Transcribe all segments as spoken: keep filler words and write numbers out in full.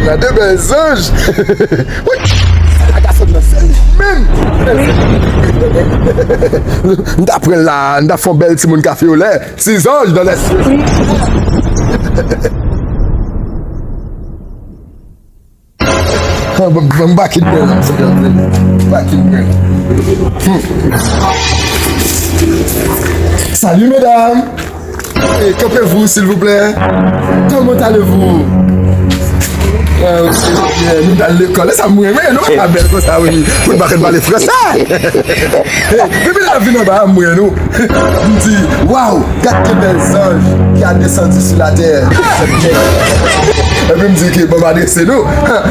Gade bèl zanj. Wi. Sa la gason nan sèl menm. M ta pran l la, m ta fè yon bèl timoun kafe olè. Ti zanj dans les cieux. Ah, bon, bon, back it girl, back it girl. Hmm. Salut mesdames. Eh, campez-vous, s'il vous plaît. Comment allez-vous? Ah, ok, ok. Nou t al lekòl. E sa m renmen, nou pa bèl konsa, wi. Pou n pa konn pale fransè. Depi lè l ap vin anba a, m wè nou. M di, waw, gad ki bèl zanj ki a desann sou latè. Epi m di, ki bon, m adrese nou.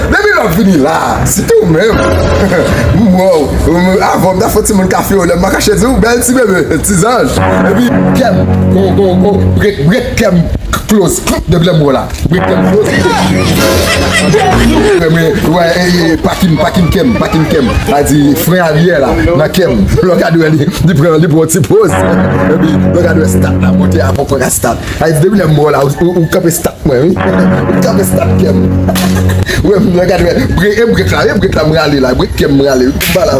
Depi lè w ap vini la, se tou menm. Waw, avan m ta fè yon timoun kafe olè, m pa kache di w, bèl ti bebe, ti zanj. Epi, kè m, go, go, go, brek, brek kè m. Close. Depi lè m wè w la. Brek kè m close. Mwen, mwen, wè, e, e, pakin, pakin kè m, pakin kè m. A di, fren aryè la, nan kè m. Lè w gade wè li, li pran, li pran yon ti poz. Epi, lè w gade wè stat la, monte a poko ka stat. A di, depi lè m wè w la, ou, ou, ou kanpe stat mwen, wi. Ou kanpe stat kè m. Wè, lè w gade wè, bre-, e brek la, e brek la m rale la, brek kè m rale, wi, tout bagay la.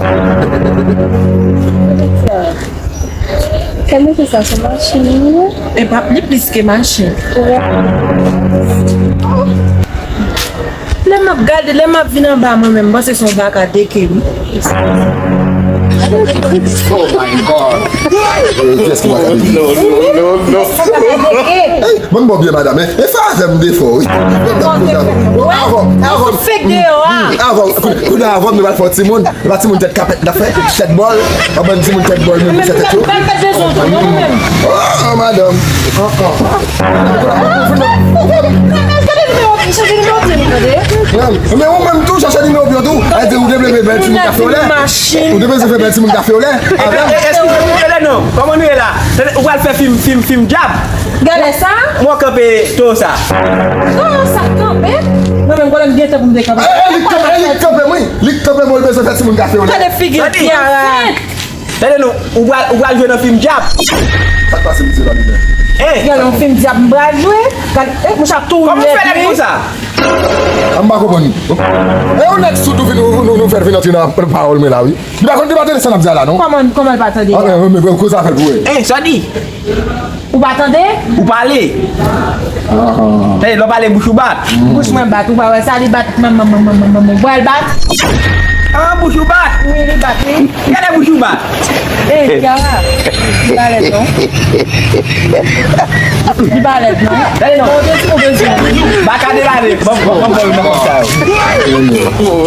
Kèm mete sa sou machin wi. E pa, li plis ke machin. Lè m ap gade, lè m ap vin anba mwen menm, m panse se yon baka deke wi. Oh my God. Kiyès ki baka deke? No, no, no, no. Hey, ban m ba w byen, madanm, hein? E fè avè m defo, wi. Avan, avan, avan, kounye a, avan m te al fè yon timoun, e pa timoun tèt kapèt n ap fè, tèt bòl, yon bann timoun tèt bòl, menm pou fè tèt yo. Oh, madanm. Men ou menm tou, chache nimewo pou yo tou. Sa vle di ou te vle fè bèl timoun kafe olè. Ou te vle fè bèl timoun kafe olè. Eskize m, tande non. Kòman nou ye la? Tande, ou pral fè fim, fim, fim dyab? Gade sa. Mwen kanpe towo sa. Towo sa kanpe? Mwen menm, konnen m gen tan pou m te kanpe. Eh, eh, li kanpe, li kanpe, wi. Li kanpe, mwen bezwen fè timoun kafe olè. Gade figi Kiara. Tande non, ou pral, ou pral jwe nan fim dyab. Sa k pase, mesye Lalime? Eh. Gade yon fim dyab m pral jwe. Gade, eh, mouch ap tou lèd wi. Kòman fè lèd konsa? M pa konprann. E yon nèg soud ou vin, nou, nou, nou fè l vin antre nan pawòl mwen la, wi. Li pa konn, li pa tande sa n ap di a la, non? Kòman, kòman l pa tande? Ah, men, men, men, koze afè l pou wè. Eh, sa di? Ou pa tande? Ou pale. Ah. Tande, lè w pale, bouch ou bat. Bouch mwen bat, ou pa wè sa, li bat, manman, manman, manman, manman. Ou wè l bat? Ah, bouch ou bat. Wi, li bat, wi. Gade bouch ou bat. Eh, Kiara, li pa lèd non. Li pa lèd non. Gade non. Ou te di ou bezwen. Baka de lane. Bon, bon, bon, bon, bon, sa yo.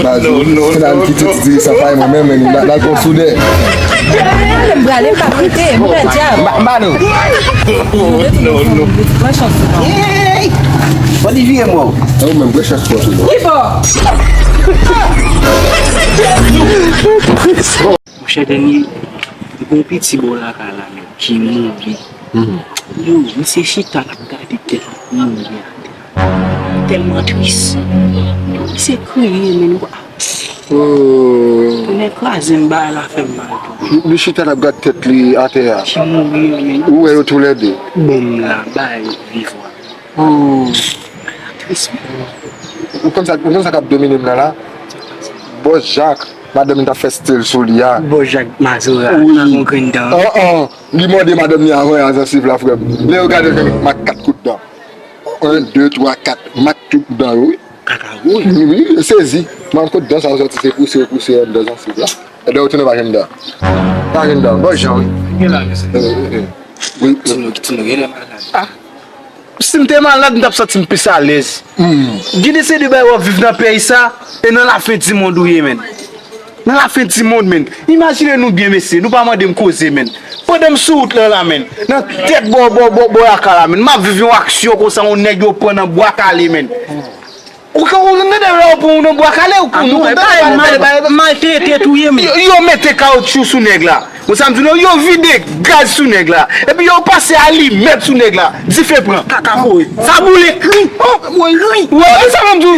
Baz, ou fin al kite ti dirijan sa pa mwen menm, men n al gon soudè. Gade, m prale, m pa prete, m nan dyab. Ba, ba nou. Pran chans ou non. Hey! Mwen di vire mwen. E ou menm, pran chans pou ou non. Ki bò? Monchè Dènye, gon piti bò lakay la menm ki mouri. Yo, misye chita l ap gade tèt li mouri atè a. Tèlman tris. Misye kriye, men ou pa. Tonnè kraze m, bagay la fè m mal tou. Li chita l ap gade tèt li atè a. Ki mouri an, men. Ou wè yo toulède? Bon, m la, bay viv. Tris, men. Ou konn sa, ou konn sa k ap domine m nan la? Bòs Jak, madanm li t ap fè stil sou li a. Bòs Jak Mazora, wi. Nan yon grenn dan. An, an. Li mòde madanm li a, voye a zansiv la, frè m. Lè yo gade l, mak kat kout dan. En, de, twa, kat, mak tout dan yo, wi. Kaka wouj. Wi, wi, sezi. Mwen kot dan sa yo sòti, se pouse, yo pouse anndan zansiv la. Edan yo tounen pa jwenn dan. Pa jwenn dan, bon jan, wi. Gen la, mesye. Eh, eh, eh. Wi. Tino, Tino, gen lè malad. Ah. Si m te malad, m t ap santi m plis alèz. Hmm. Gide se de bagay w ap viv nan peyi sa, e nan lafen di mond ou ye, menn. Nan lafen di mond, menn. Imajine nou byen, mesye, nou pa mande m koze, menn. Pandan m sou wout lan la, menn, nan tèt bò, bò, bò, bò Yaka la, menn, m ap viv yon aksyon konsa, yon nèg yo pran nan Bwa Kale, menn. Ou ka ou nan dèyè ou pran ou nan bwa kale ou. Ah non, e bay mal, maltrete touye m. Yo mete kawotchou sou nèg la. Ou sa m di nou, yo vide gaz sou nèg la. Epi yo pase alimèt sou nèg la. Dife pran. Kaka voye. Sa boule. Kri. Kri. Wè, e sa menm tou.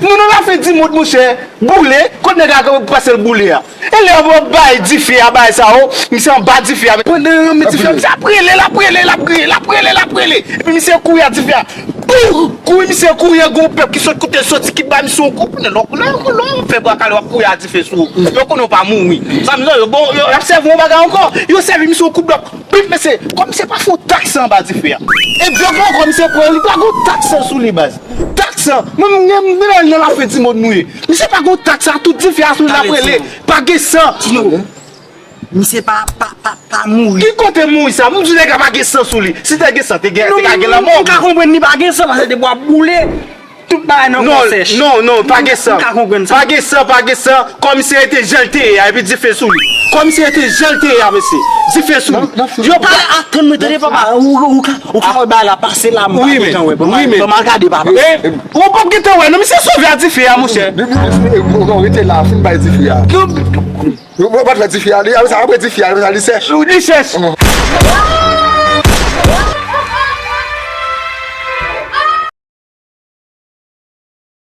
Nou nan lafen di mond, monchè. Boule. Kot nèg la pase l boule a? E lè yo bay dife a, bay sa yo, misye anba dife a. Pandan yo met dife a, misye ap rele, l ap rele, l ap rele, l ap rele, l ap rele. Epi misye kouri a dife a. Pou! Kouri, misye kouri, gen yon pèp ki sot kote l soti, ki ba misye yon kout. Lè w, lè w, lè w fè bwa kale, w ap kouri a dife sou ou. Yo konnen w pa mouri. Sa m di yo, bon, yo ap sèvi yon bagay ankò. Yo sèvi misye yon kout dòk. Pip, mesye, kòm se pa fon tak san anba dife a. E dòk la, kòm se pran, li pa gon tak san sou li, baz. Tak san. Mwen, mwen, mwen, nan lafen di mond nou ye. Misye pa gon tak san, tout dife a sou li, l ap rele. Pa gen san. Misye pa, pa, pa, pa mouri. Ki kote mouri sa? Moun di nèg la pa gen san sou li. Si te gen san, te gen, te ka gen lanmò. Nou ka konprann li pa gen san, paske depi w ap boule, tout bagay nan kò sèch. Non, non, pa gen san. Nou ka konprann sa. Pa gen san, pa gen san. Kòm si se te jan l te ye a, epi dife sou li. Kòm si se te jan l te ye a, mesye. Dife sou li. Yo pa atann mwen, tande papa. Ou, ou, ou ka, ou ka wè bagay la pase la, m pa gentan wè. Wi, men. Ban m al gade, papa. Ou p ap gentan wè, non, misye sove a dife a, monchè. Non, rete la, fin bay dife a. Yo, yo pa t fè dife a, li, apre sa, apre dife a, apre sa, li sèch. Li sèch.